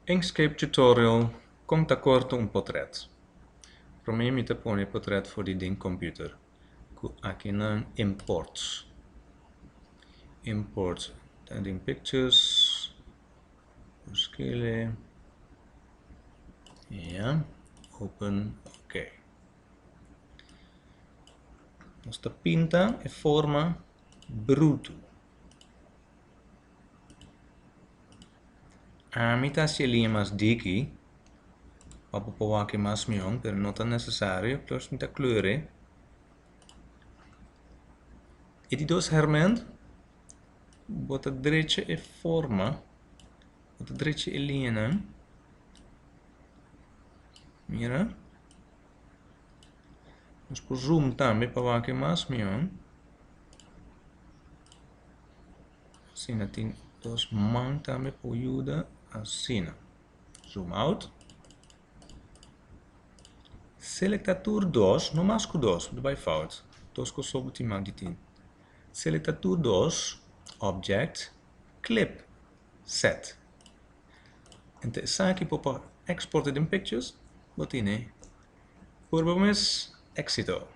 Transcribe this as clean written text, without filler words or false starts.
Inkscape tutorial Kon ta korta un potret. Promé mi ta pone e potret for di den computer ku akinan import. Import ta den pictures buskele ya open ok. Nos ta pinta e forma brutu. Ami ta haci e liña mas diki pa bo por wak e mas mion, pero no ta necesario, plus mi ta kleur e. E di dos herment, bo ta drecha e forma, bo ta drecha e liñanan, mira, nos por zoom tambe pa wak e mas mion. Asina tin dos man tambe por yuda asina. Zoom out. Selecta tur dos, no mas ku dos, bo ta bai fout. Dos ku so bo tin mag di tin. Selecta tur dos, object, clip, set. Enta esaki bo por exporta den pictures, bo tine. Purba bo mes, exito!